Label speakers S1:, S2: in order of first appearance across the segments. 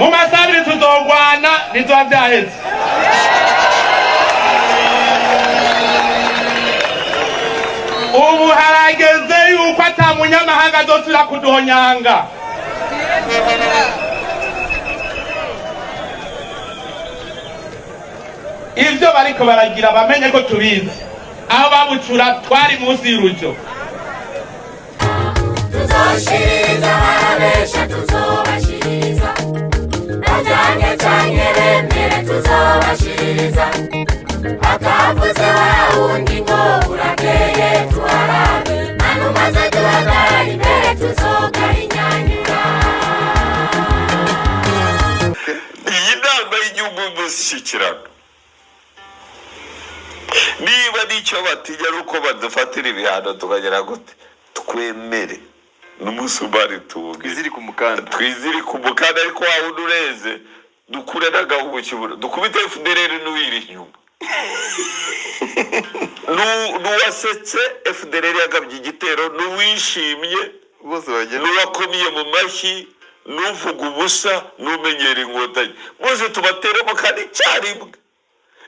S1: Mu masaha 2 tuzogwana, bizoba vyaheze. Ubu harageze yuko ata munyamahanga azosubira kuduhonyanga. Ivyo bariko baragira bamenye ko tubizi. Aho babucura twari munsi y'urujo.
S2: Tuzoshiriza barabesha, tuzobashiriza bajyanye canke bemere, tuzobashiriza akavuze wa wundi ngo burakeye tuharabe manu, maze duhagarara imbere tuzogahinyanyura.
S3: Iyi nama y'igihugu y'umushyikirano, niba n'icyo batinya ari uko badufatira ibihano, tukagera gute, twemere n'umusumari tuwugire.
S4: Twizirike umukanda.
S3: Twizirike umukanda, ariko wa wundi ureze dukure n'agahugu kibura, dukubite FDLR n'uwiri inyuma. N'uwasetse FDLR yagabye igitero, n'uwishimye,
S4: bose bagenda,
S3: n'uwakomye mu mashyi, n'uvuga ubusa, n'umenyera Inkotanyi, bose tubateremo kandi icyarimwe,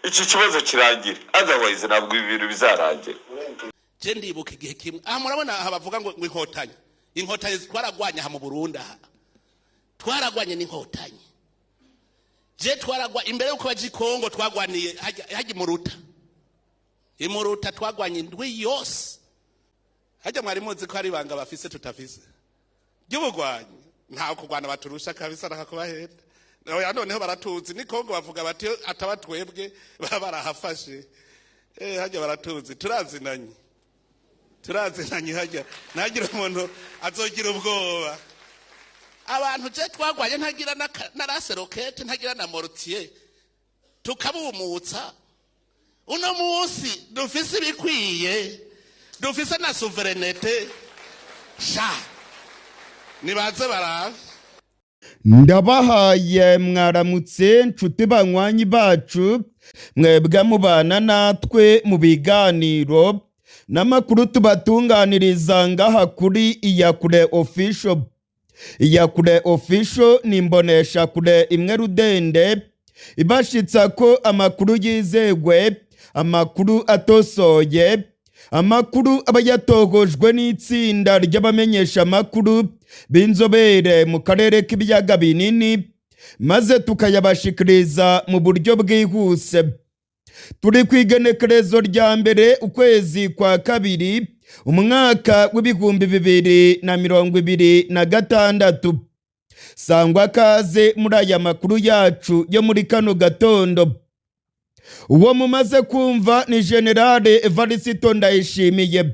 S3: iki kibazo kirangire. Otherwise ntabwo ibi bintu bizarangira.
S5: Je ndibuka igihe kimwe aha, murabona aha bavuga ngo Inkotanyi, Inkotanyi twaragwanye aha mu Burundi, aha twaragwanye n'Inkotanyi. Je twaragwa imbere yuko baja i Kongo, twagwaniye hajya imuruta, imuruta twagwanye indwi yose. Hajya mwari muzi ko hari ibanga bafise tutafise ry'ubugwanyi? Nta kurwana baturusha kabisa, nakakubahenda. Oya, noneho baratuzi ni Kongo, bavuga bati ataba twebwe baba barahafashe. Hajya baratuzi, turazinanye, turazinanye. Hajya ntagire umuntu azogira ubwoba. Abantu je twagwanye ntagira na lance-roquettes, ntagira na mortier, tukabumutsa. Uno munsi dufise ibikwiye, dufise na souveraineté sha, nibaze barabe.
S6: Ndabahaye mwaramutse, nshuti banywanyi bacu, mwebwe mubana natwe mu biganiro n'amakuru tubatunganiriza ngaha kuri Iyakure Official. Iyakure Official ni imboneshakure imwe rudende ibashitsa ko amakuru yizegwe, amakuru atosoye, amakuru aba yatohojwe n'itsinda ry'abamenyesha amakuru b'inzobere mu karere k'ibiyaga binini, maze tukayabashikiriza mu buryo bwihuse. Turi ku igenekerezo rya 1 ukwezi kwa 2, umwaka w'2026. Sangwa kaze muri aya makuru yacu yo muri kano gatondo. Uwo mumaze kumva ni Général Evariste Ndayishimiye,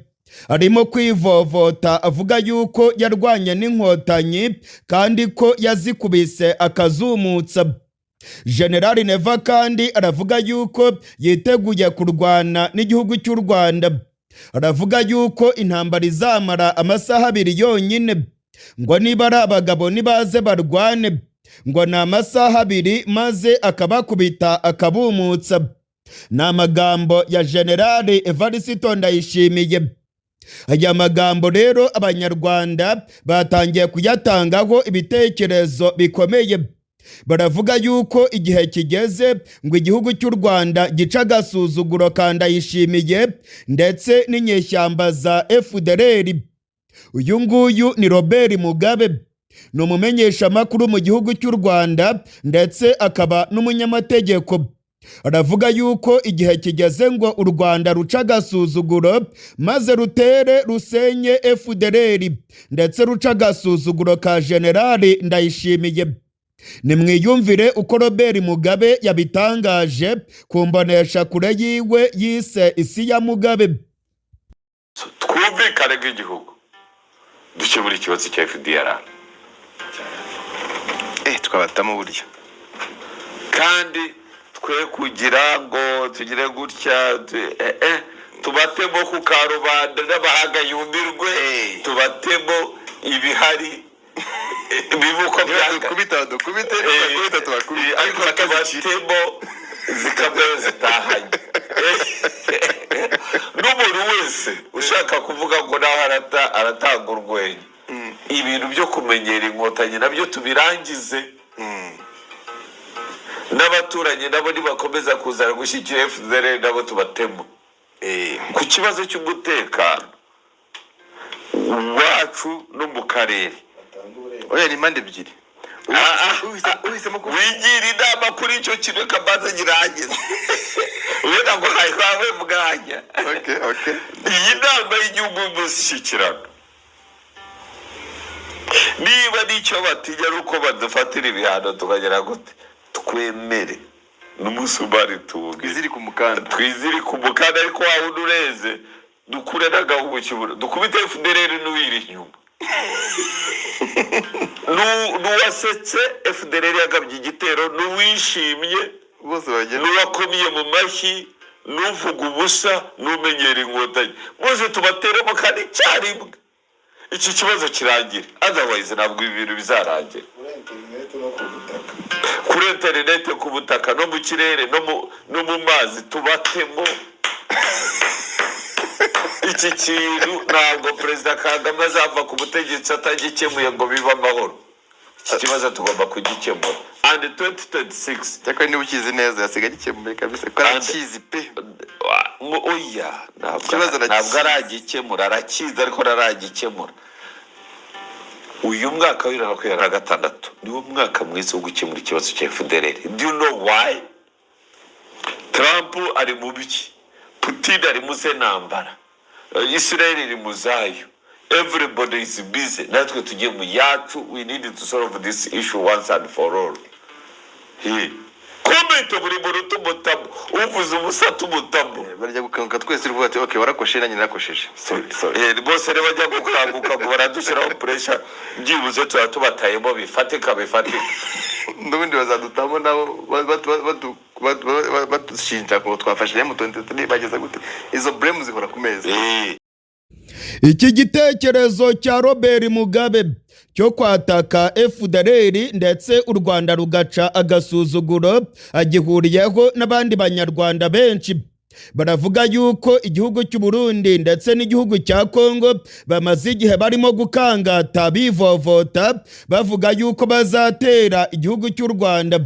S6: arimo kwivovota avuga yuko yarwanye n'Inkotanyi kandi ko yazikubise akazumutsa. Général Neva kandi aravuga yuko yiteguye kurwana n'igihugu cy'u Rwanda. Aravuga yuko intambara izamara amasaha 2 yonyine, ngo niba ari abagabo nibaze barwane, ngo ni amasaha 2 maze akabakubita akabumutsa. Ni amagambo ya Général Evariste Ndayishimiye. Aya magambo rero Abanyarwanda batangiye kuyatangaho ibitekerezo bikomeye. Baravuga yuko igihe kigeze ngo igihugu cy'u Rwanda gica agasuzuguro ka Ndayishimiye ndetse n'inyeshyamba za FDLR. Uyu nguyu ni Robert Mugabe, ni umumenyeshamakuru mu gihugu cy'u Rwanda ndetse akaba n'umunyamategeko. Aravuga yuko igihe kigeze ngo u Rwanda ruca agasuzuguro, maze rutere rusenye FDLR ndetse ruca agasuzuguro ka Général Ndayishimiye. Nimwiyumvire uko Robert Mugabe yabitangaje ku mboneshakure yiwe yise Isi ya Mugabe.
S3: Twumvikane nk'igihugu, dukemura ikibazo cya FDLR.
S4: Twabatamo uburyo.
S3: Kandi twe kugira ngo tugire gutya, tubatemo ku karubanda n'amahanga yumirwe. Tubatemo ibihari, bibe uko
S4: niba
S3: byanga.
S4: Dukubita dukubite, dukubita tubakubite.
S3: Ariko tubatemo zikabayo zitahanye. N'umuntu wese ushaka kuvuga ngo nawe aratanga urwenya, ibintu byo kumenyera Inkotanyi nabyo tubirangize. N'abaturanyi nabo nibakomeza kuzana gushyigikira FDLR, nabo tubatemo. Ku kibazo cy'umutekano wacu no mu karere.
S4: Oya, ni impande ebyiri.
S3: Ah, ah,
S4: Uhisemo kuba
S3: wigira inama kuri icyo kintu, kabanza ngirangize wenda ngo hawe mwanya.
S4: Okay.
S3: Iyi nama y'igihugu y'umushyikirano, niba n'icyo batinya ari uko badufatira ibihano, tukagera gute, twemere n'umusumari tuwugire.
S4: Twizirike umukanda.
S3: Twizirike umukanda, ariko wa wundi ureze dukure n'agahugu kibura, dukubite FDLR n'uyiri inyuma. N'uwasetse FDLR yagabye igitero, n'uwishimye,
S4: bose bagenda
S3: n'uwakomye mu mashyi, n'uvuga ubusa, n'umenyera Inkotanyi, bose tubateremo kandi icyarimwe, iki kibazo kirangire. Otherwise ntabwo ibi bintu bizarangira. Kuri interineti, ku butaka, no mu kirere, no mu mazi, tubatemo. Iki kintu ntabwo Perezida Kagame azava ku butegetsi atagikemuye ngo bibe amahoro. Iki kibazo tugomba kugikemura and 2026.
S4: Cyakora niba ukizi neza, yasigaye agikemuye kabisa, ko arakizi pe.
S3: Oya, ntabwo
S4: Ikibazo arakizi.
S3: Ntabwo aragikemura. Arakizi ariko aragikemura. Uyu mwaka wa 2026 niwo mwaka mwiza wo gukemura ikibazo cya FDLR. Do you know why? Trump ari mu biki, Putin ari mu ze ntambara, Israel iri mu zayo, everybody is busy. Natwe tugiye mu yacu. We need to solve this issue once and for all. He komite buri muntu tumutamo, uvuze ubusa tumutamo.
S4: Barajya gukanguka twese, uri kuvuga ati: "Okay, warakoshe, nanjye narakosheje, sorry, sorry."
S3: Bose rero bajya gukanguka ngo baradushyiraho pressure, byibuze tuba tubatayemo bifatika bifatika.
S4: N'ubundi bazadutamo nabo badushinja ngo twafashe M23, bageze gute. Izo blame zihora ku meza.
S6: Iki gitekerezo cya Robert Mugabe cyo kwataka FDLR ndetse u Rwanda rugaca agasuzuguro agihuriyeho n'abandi Banyarwanda benshi. Baravuga yuko igihugu cy'u Burundi ndetse n'igihugu cya Kongo bamaze igihe barimo gukangata, bivovota, bavuga yuko bazatera igihugu cy'u Rwanda.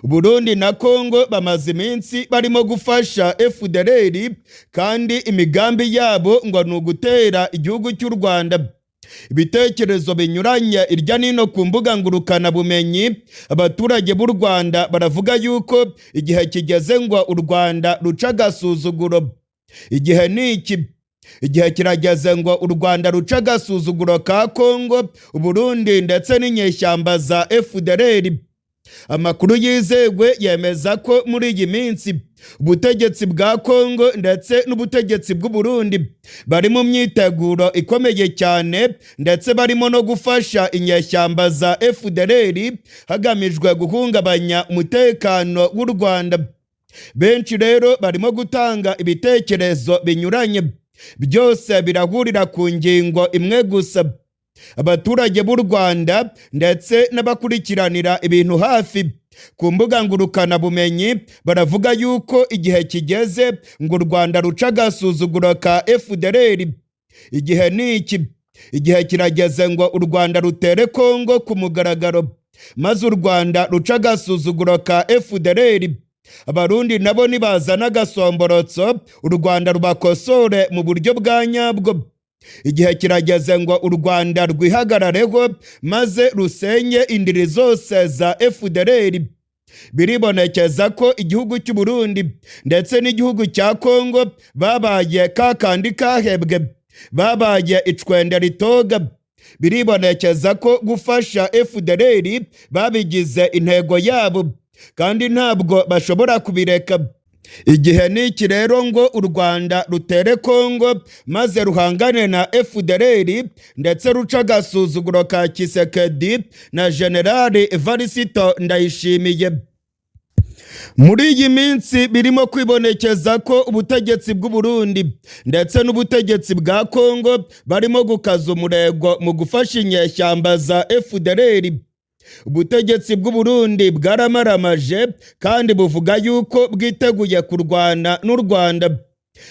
S6: Burundi na Kongo bamaze iminsi barimo gufasha FDLR, kandi imigambi yabo ngo ni ugutera igihugu cy'u Rwanda. Ibitekerezo binyuranye irya nino ku mbuga ngurukanabumenyi, abaturage b'u Rwanda baravuga yuko igihe kigeze ngo u Rwanda ruce agasuzuguro. Igihe ni iki, igihe kirageze ngo u Rwanda ruce agasuzuguro ka Kongo, Uburundi ndetse n'inyeshyamba za FDLR. Amakuru yizewe yemeza ko muri iyi minsi ubutegetsi bwa Kongo ndetse n'ubutegetsi bw'u Burundi bari mu myiteguro ikomeye cyane, ndetse barimo no gufasha inyeshyamba za FDLR hagamijwe guhungabanya umutekano w'u Rwanda. Benshi rero barimo gutanga ibitekerezo binyuranye, byose birahurira ku ngingo imwe gusa. Abaturage b'u Rwanda ndetse n'abakurikiranira ibintu hafi ku mbuga ngurukanabumenyi baravuga yuko igihe kigeze ngo u Rwanda ruce agasuzuguro ka FDLR. Igihe ni iki, igihe kirageze ngo u Rwanda rutere Kongo ku mugaragaro, maze u Rwanda ruce agasuzuguro ka FDLR. Abarundi nabo nibazana agasomborotso, u Rwanda rubakosore mu buryo bwa nyabwo. Igihe kirageze ngo u Rwanda rwihagarareho maze rusenye indiri zose za FDLR. Biribonekeza ko igihugu cy'u Burundi ndetse n'igihugu cya Kongo babaye kakandi kahebwe, babaye icwende ritoga. Biribonekeza ko gufasha FDLR babigize intego yabo, kandi ntabwo bashobora kubireka. Igihe ni iki rero ngo u Rwanda rutere Kongo maze ruhangane na FDLR, ndetse ruca agasuzuguro ka Tshisekedi na Generali Evariste Ndayishimiye. Muri iyi minsi birimo kwibonekeza ko ubutegetsi bw'u Burundi ndetse n'ubutegetsi bwa Kongo barimo gukaza umurego mu gufasha inyeshyamba za FDLR. Ubutegetsi bw'u Burundi bwaramaramaje kandi buvuga yuko bwiteguye kurwana n'u Rwanda.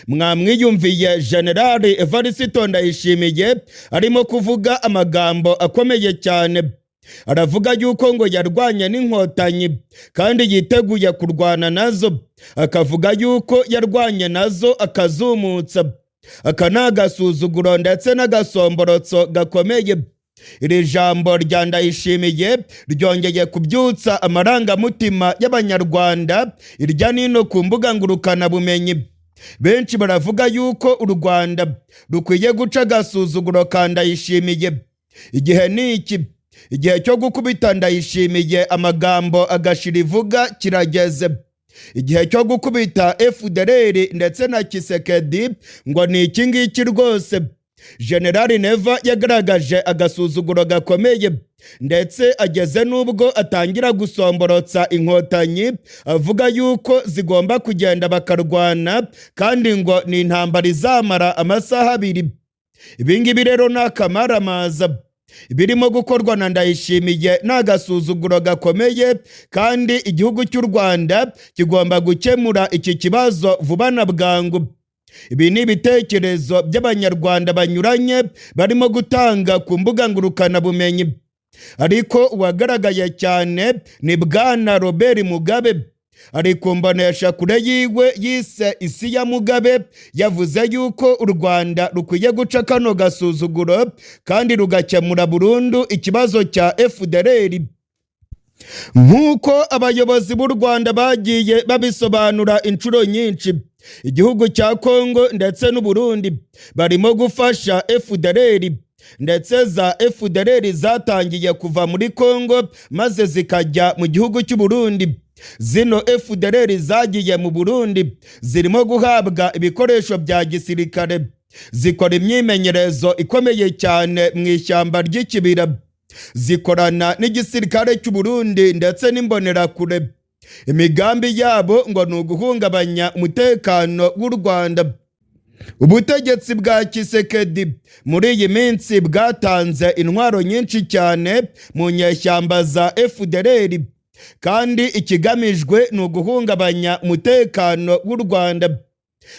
S6: Mwamwiyumviye Generali Evariste Ndayishimiye arimo kuvuga amagambo akomeye cyane. Aravuga yuko ngo yarwanye n'Inkotanyi kandi yiteguye kurwana nazo, akavuga yuko yarwanye nazo akazumutsa. Aka ni agasuzuguro ndetse n'agasomborotso gakomeye. Iri jambo rya Ndayishimiye ryongeye kubyutsa amarangamutima y'Abanyarwanda irya nino ku mbuga ngurukanabumenyi. Benshi baravuga yuko u Rwanda rukwiye guca agasuzuguro ka Ndayishimiye. Igihe ni iki, igihe cyo gukubita Ndayishimiye amagambo agashira ivuga kirageze. Igihe cyo gukubita FDLR ndetse na Tshisekedi ngo ni iki ngiki rwose. Generali Neva yagaragaje agasuzuguro gakomeye, ndetse ageze n'ubwo atangira gusomborotsa Inkotanyi, avuga yuko zigomba kugenda bakarwana, kandi ngo ni intambara izamara amasaha 2. Ibi ngibi rero ni akamaramaza. Birimo gukorwa na Ndayishimiye ni agasuzuguro gakomeye, kandi igihugu cy'u Rwanda kigomba gukemura iki kibazo vuba na bwangu. Ibi ni ibitekerezo by'Abanyarwanda banyuranye barimo gutanga ku mbuga ngurukanabumenyi, ariko uwagaragaye cyane ni Bwana Robert Mugabe. Ari ku mboneshakure yiwe yise Isi ya Mugabe, yavuze yuko u Rwanda rukwiye guca kano gasuzuguro kandi rugakemura burundu ikibazo cya FDLR. Nk'uko abayobozi b'u Rwanda bagiye babisobanura inshuro nyinshi, igihugu cya Kongo ndetse n'u Burundi barimo gufasha FDLR, ndetse za FDLR zatangiye kuva muri Kongo maze zikajya mu gihugu cy'u Burundi. Zino FDLR zagiye mu Burundi zirimo guhabwa ibikoresho bya gisirikare, zikora imyimenyerezo ikomeye cyane mu ishyamba ry'Ikibira, zikorana n'igisirikare cy'u Burundi ndetse n'Imbonerakure. Imigambi yabo ngo ni uguhungabanya umutekano w'u Rwanda. Ubutegetsi bwa Tshisekedi muri iyi minsi bwatanze intwaro nyinshi cyane mu nyeshyamba za FDLR, kandi ikigamijwe ni uguhungabanya umutekano w'u Rwanda.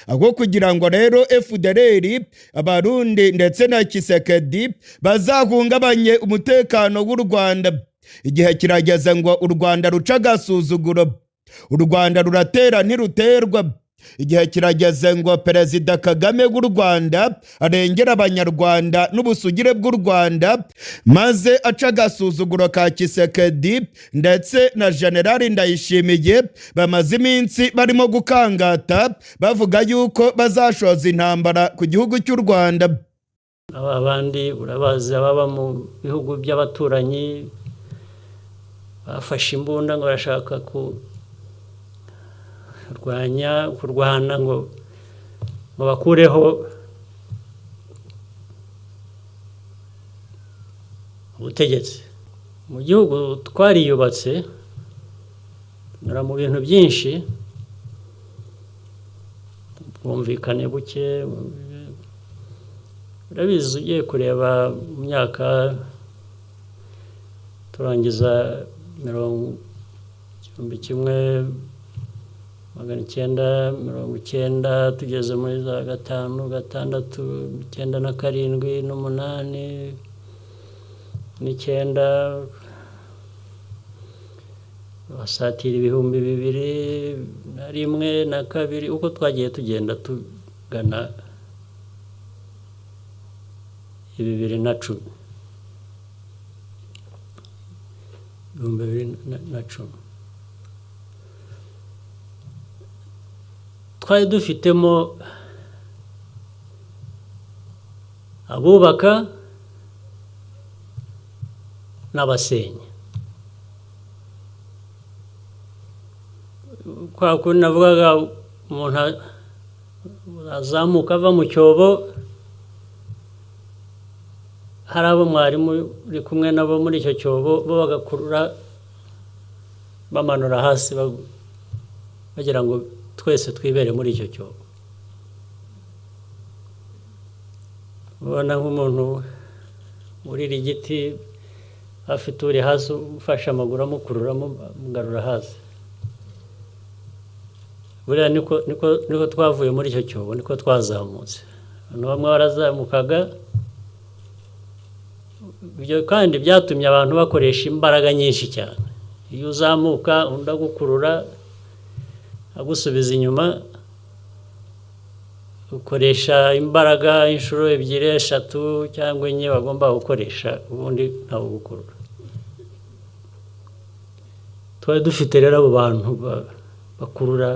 S6: Aho kugira ngo rero FDLR, Abarundi ndetse na Tshisekedi bazahungabanye umutekano w'u Rwanda, igihe kirageze ngo u Rwanda ruce agasuzuguro. U Rwanda ruratera ntiruterwa. Igihe kirageze ngo Perezida Kagame w'u Rwanda arengere Abanyarwanda n'ubusugire bw'u Rwanda, maze aca agasuzuguro ka Tshisekedi ndetse na Generali Ndayishimiye bamaze iminsi barimo gukangata bavuga yuko bazashoza intambara ku gihugu cy'u Rwanda.
S7: Aba bandi urabazi, ababa mu bihugu by'abaturanyi bafashe imbunda ngo barashaka kurwanya, kurwana ngo bakureho ubutegetsi mu gihugu. Twariyubatse, tunyura mu bintu byinshi, ubwumvikane buke, urabizi. Ugiye kureba mu myaka turangiza 1990, tugeze muri za 5, 6, 97, 8 n'9, basatira 2001 na 2, uko twagiye tugenda tugana 2010, 2010, twari dufitemo abubaka n'abasenya. Kwa kundi navugaga, umuntu azamuka ava mu cyobo, hari abo mwarimu uri kumwe nabo muri icyo cyobo, bo bagakurura bamanura hasi, bagira ngo twese twibere muri icyo cyobo. Ubona nk'umuntu urira igiti, afite uri hasi ufashe amaguru amukurura, amugarura hasi. Buriya niko twavuye muri icyo cyobo, niko twazamutse. Abantu bamwe barazamukaga. Ibyo kandi byatumye abantu bakoresha imbaraga nyinshi cyane. Iyo uzamuka, undi agukurura, agusubiza inyuma, ukoresha imbaraga inshuro ebyiri, eshatu cyangwa enye bagomba gukoresha ubundi ntawe ugukurura. Twari dufite rero abo bantu bakurura,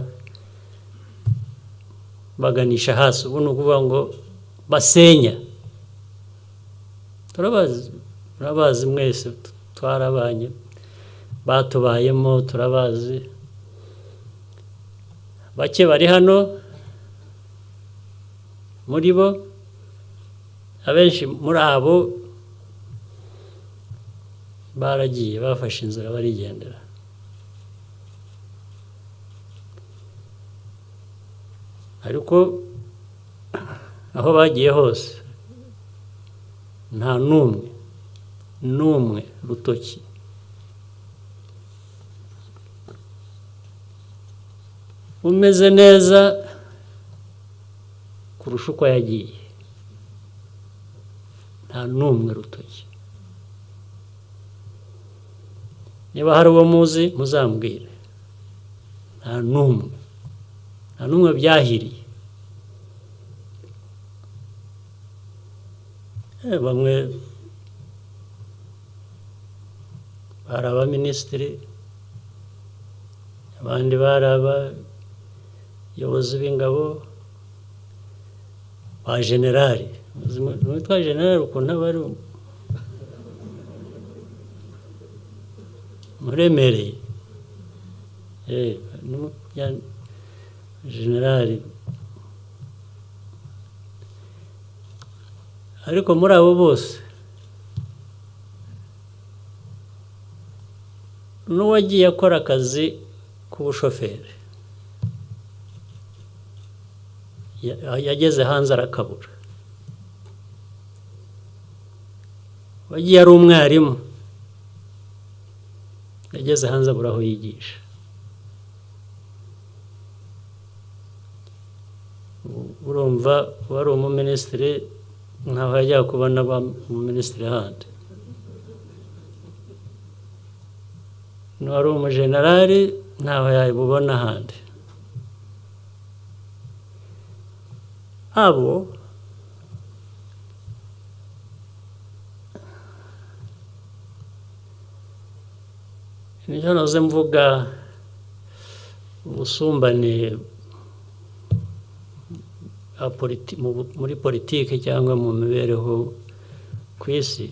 S7: baganisha hasi. Ubu ni ukuvuga ngo basenya. Turabazi, turabazi mwese, twarabanye, batubayemo, turabazi. Bake bari hano muri bo, abenshi muri abo baragiye, bafashe inzira barigendera. Ariko aho bagiye hose, nta n'umwe n'umwe rutoki umeze neza kurusha uko yagiye, nta n'umwe rutoki. Niba hari uwo muzi, muzambwire. Nta n'umwe, nta n'umwe byahiriye. Bamwe bari abaminisitiri, abandi bari abayobozi b'ingabo, ba generali. Witwa generali ukuntu aba ari muremereye, generali. Ariko muri abo bose, n'uwagiye akora akazi k'ubushoferi yageze hanze arakabura. Wagiye ari umwarimu yageze hanze abura aho yigisha. Urumva, wari umuminisitiri ntaho yajya kubona ba umuminisitiri handi, n'uwari umujenerali ntaho yabubona ahandi. Abo nicyo naze mvuga, ubusumbane muri politiki cyangwa mu mibereho ku isi.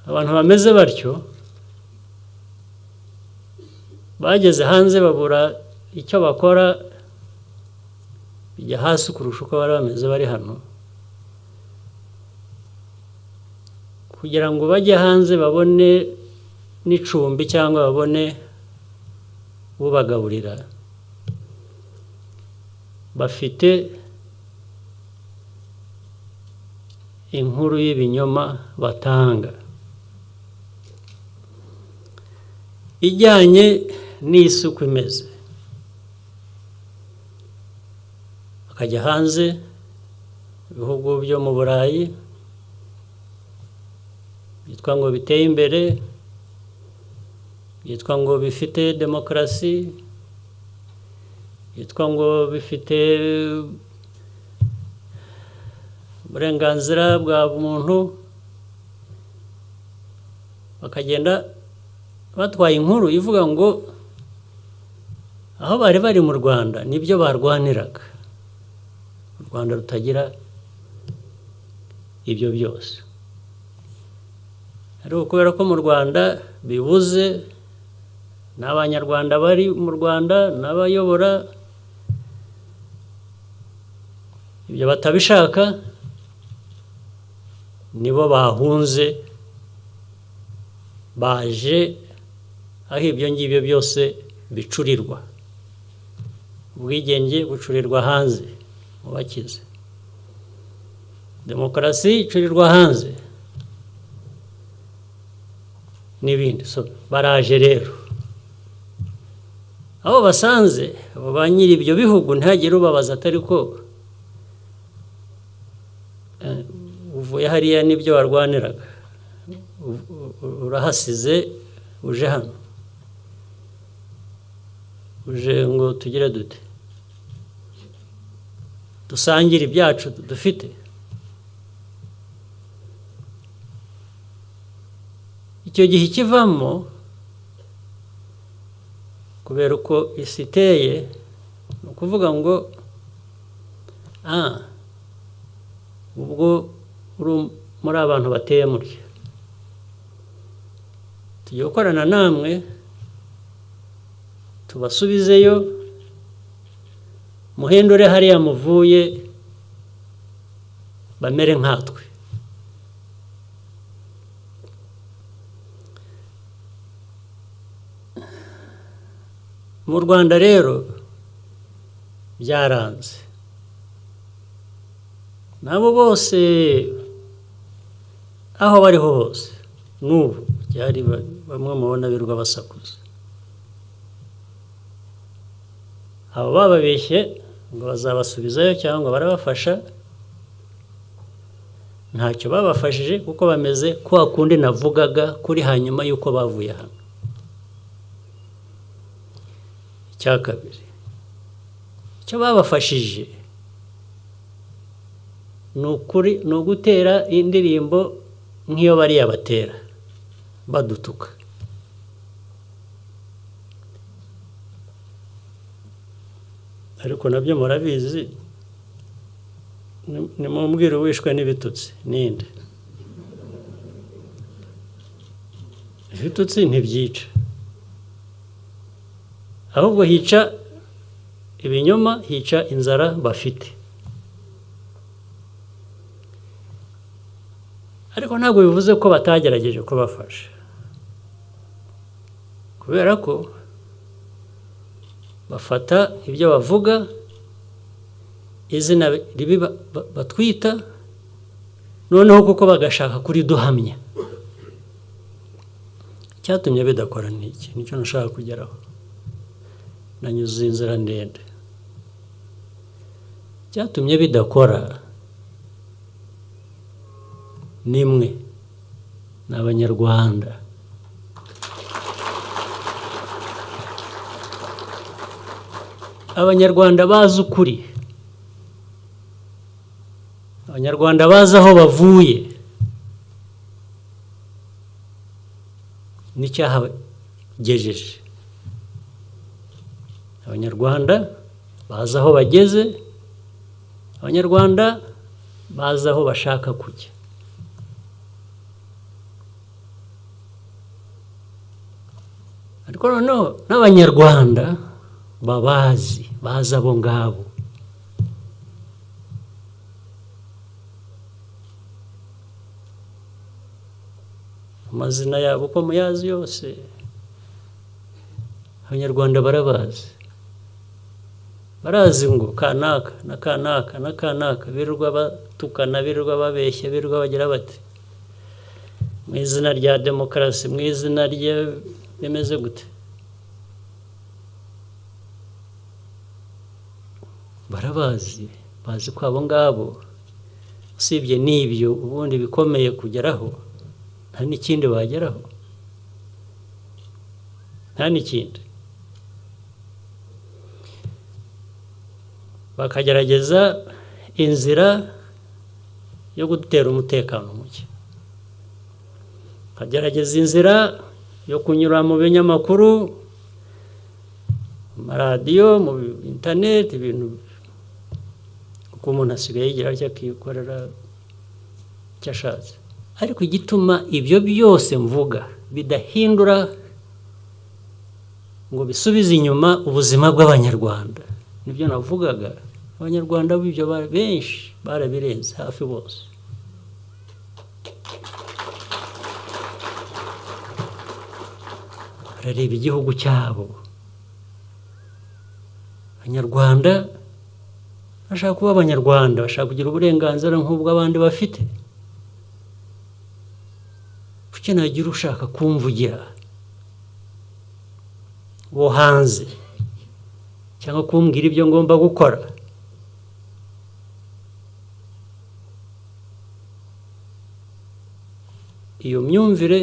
S7: Abantu bameze batyo bageze hanze babura icyo bakora, bijya hasi kurusha uko bari bameze bari hano. Kugira ngo bajye hanze babone n'icumbi cyangwa babone ubagaburira, bafite inkuru y'ibinyoma batanga ijyanye n'isi uko imeze, bakajya hanze, ibihugu byo mu Burayi byitwa ngo biteye imbere, byitwa ngo bifite demokarasi, byitwa ngo bifite uburenganzira bwa muntu, bakagenda batwaye inkuru ivuga ngo aho bari bari mu Rwanda nibyo barwaniraga, u Rwanda rutagira ibyo byose. Ariko kubera ko mu Rwanda bibuze, n'Abanyarwanda bari mu Rwanda n'abayobora ibyo batabishaka, nibo bahunze baje aho ibyo ngibyo byose bicurirwa. Ubwigenge bucurirwa hanze mu bakize, demokarasi icurirwa hanze n'ibindi. So baraje rero, abo basanze, abo ba nyiri ibyo bihugu, ntihagire ubabaza atari ko uvuye hariya n'ibyo warwaniraga. Urahasize, uje hano, uje ngo tugire dute? Dusangire ibyacu dufite. Icyo gihe ikivamo, kubera uko isi iteye, ni ukuvuga ngo ubwo uri muri abantu bateye mutya, tugiye gukorana namwe, tubasubizeyo, muhindure hariya muvuye, bamere nkatwe. Mu Rwanda rero byaranze, nabo bose aho bariho hose n'ubu byari bamwe mubona birirwa basakuza. Abo bababeshye ngo bazabasubizayo cyangwa barabafasha, ntacyo babafashije, kuko bameze kwa kundi navugaga kuri hanyuma y'uko bavuye hano. Icya kabiri, icyo babafashije ni ukuri, ni ugutera indirimbo nk'iyo bariya batera badutuka. Ariko nabyo murabizi, nimumbwire uwishwe n'ibitutsi ninde? Ibitutsi ntibyica, ahubwo hica ibinyoma, hica inzara bafite. Ariko ntabwo bivuze ko batagerageje kubafasha, kubera ko bafata ibyo bavuga, izina ribi batwita, noneho kuko bagashaka kuriduhamya. Icyatumye bidakora ni iki? Nicyo nashaka kugeraho, nanyuze inzira ndende. Icyatumye bidakora nimwe, ni Abanyarwanda. Abanyarwanda bazi ukuri, Abanyarwanda bazi aho bavuye n'icyahagejeje, Abanyarwanda bazi aho bageze, Abanyarwanda bazi aho bashaka kujya. Ariko noneho n'Abanyarwanda babazi, bazi abo ngabo. Amazina yabo uko muyazi yose, Abanyarwanda barabazi. Barazi ngo kanaka na kanaka na kanaka birirwa batukana, birirwa babeshya, birirwa bagira bati mu izina rya demokarasi, mu izina rya bimeze gute. Barabazi, bazi ko abo ngabo usibye n'ibyo ubundi bikomeye kugeraho, nta n'ikindi bageraho, nta n'ikindi. Bakagerageza inzira yo gutera umutekano muke, bakagerageza inzira yo kunyura mu binyamakuru, mu maradiyo, mu interineti, ibintu kuko umuntu asigaye yigira atya akikorera icyo ashatse. Ariko igituma ibyo byose mvuga bidahindura ngo bisubize inyuma ubuzima bw'Abanyarwanda, nibyo navugaga. Abanyarwanda b'ibyo benshi barabirenze, hafi bose. Barareba igihugu cyabo. Abanyarwanda bashaka kuba Abanyarwanda, bashaka kugira uburenganzira nk'ubw'abandi bafite. Kuki nagira ushaka kumvugira wo hanze cyangwa kumbwira ibyo ngomba gukora? Iyo myumvire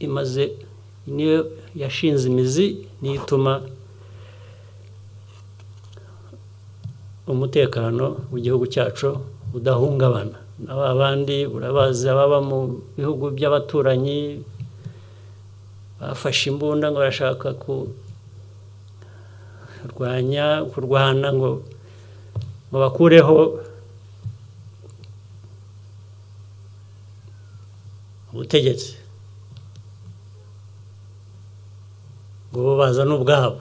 S7: imaze, niyo yashinze imizi, niyo ituma umutekano w'igihugu cyacu udahungabana. Na bandi urabazi, ababa mu bihugu by'abaturanyi bafashe imbunda ngo barashaka kurwanya, kurwana ngo bakureho ubutegetsi, ngo bo bazane ubwabo.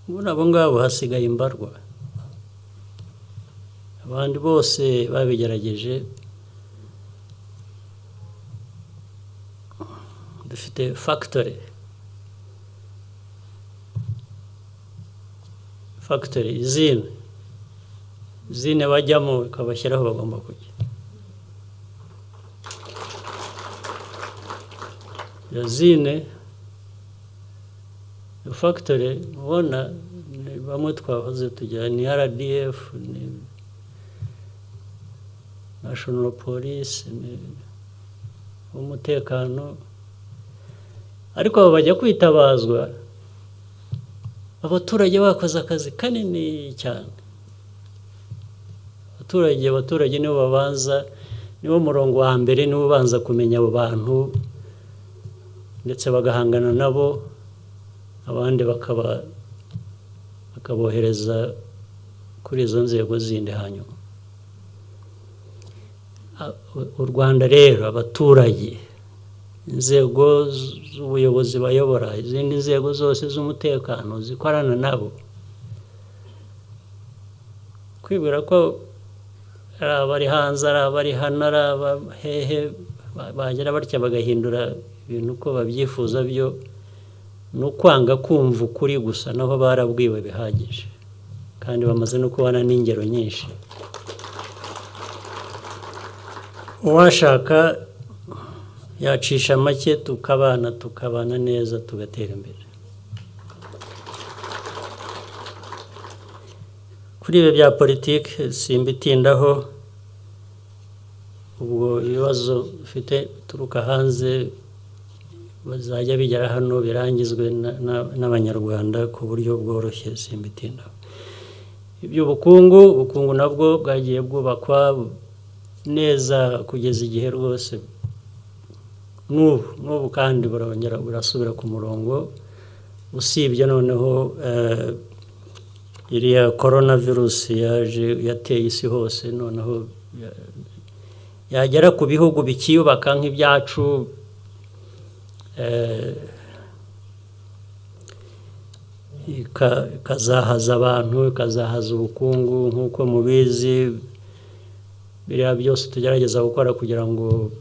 S7: Muri abo ngabo hasigaye imbarwa, abandi bose babigerageje. Dufite factory, usine bajyamo ikabashyiraho bagomba kujya. Iyo usine, iyo factory ubona ni bamwe twahoze tugira, ni RDF, ni National Police, ni umutekano, ariko abo bajya kwitabazwa abaturage bakoze akazi kanini cyane. Abaturage nibo babanza, niwo murongo wa mbere, niwo ubanza kumenya abo bantu, ndetse bagahangana nabo, abandi bakabohereza kuri izo nzego zindi. Hanyuma u Rwanda rero, abaturage, inzego z'ubuyobozi bayobora, izindi nzego zose z'umutekano zikorana nabo, kwibwira ko ari abari hanze, ari abari hano, ari aba hehe, bagera batya bagahindura ibintu uko babyifuza, byo ni ukwanga kumva ukuri gusa. Naho barabwiwe bihagije, kandi bamaze no kubona n'ingero nyinshi. Uwashaka yacisha make, tukabana neza, tugatera imbere. Kuri ibi bya politiki simbitindaho, ubwo ibibazo bifite bituruka hanze bazajya bigera hano birangizwe n'Abanyarwanda ku buryo bworoshye, simbitindaho. Iby'ubukungu, ubukungu nabwo bwagiye bwubakwa neza kugeza igihe rwose n'ubu kandi burongera burasubira ku murongo, usibye noneho iriya corona virus yaje yateye isi hose, noneho yagera ku bihugu bikiyubaka nk'ibyacu, ikazahaza abantu, ikazahaza ubukungu. Nk'uko mubizi, biriya byose tugerageza gukora kugira ngo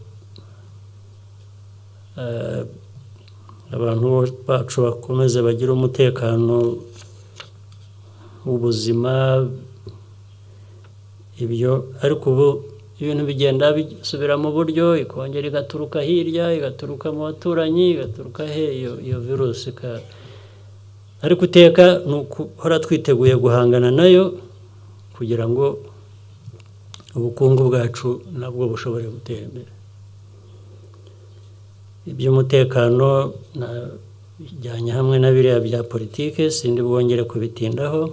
S7: abantu bacu bakomeze bagire umutekano w'ubuzima, ibyo. Ariko ubu ibintu bigenda bisubira mu buryo, ikongera igaturuka hirya, igaturuka mu baturanyi, igaturuka he, iyo virusi. Ariko iteka ni ukuhora twiteguye guhangana nayo kugira ngo ubukungu bwacu nabwo bushobore gutera imbere. Iby'umutekano bijyanye hamwe na biriya bya politike, sindi bwongere kubitindaho.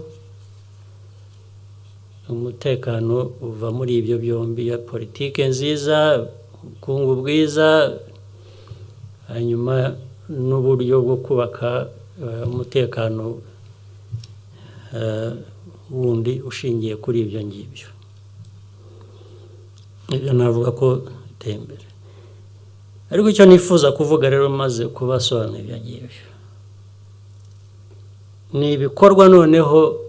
S7: Umutekano uva muri ibyo byombi, ya politike nziza, ubukungu bwiza, hanyuma n'uburyo bwo kubaka umutekano wundi ushingiye kuri ibyo ngibyo. Ibyo navuga ko biteye imbere. Ariko icyo nifuza kuvuga rero, maze kubasobanurira ibyo ngibyo, ni ibikorwa noneho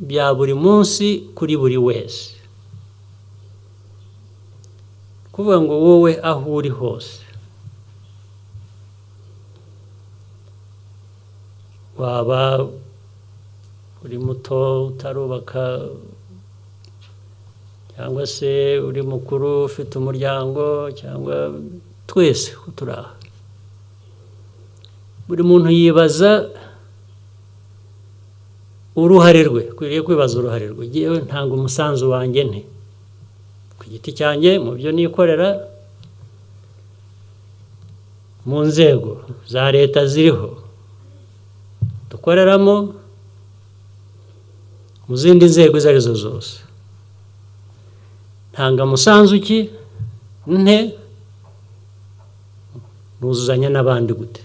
S7: bya buri munsi kuri buri wese. Kuvuga ngo wowe aho uri hose, waba uri muto utarubaka, cyangwa se uri mukuru ufite umuryango, cyangwa twese turi aha, buri muntu yibaza uruhare rwe, akwiriye kwibaza uruhare rwe. Njyewe ntanga umusanzu wanjye nte? Giti cyanjye, mu byo nikorera, mu nzego za leta ziriho dukoreramo, mu zindi nzego izo arizo zose, ntanga musanzu ki, nte nuzuzanya n'abandi gute?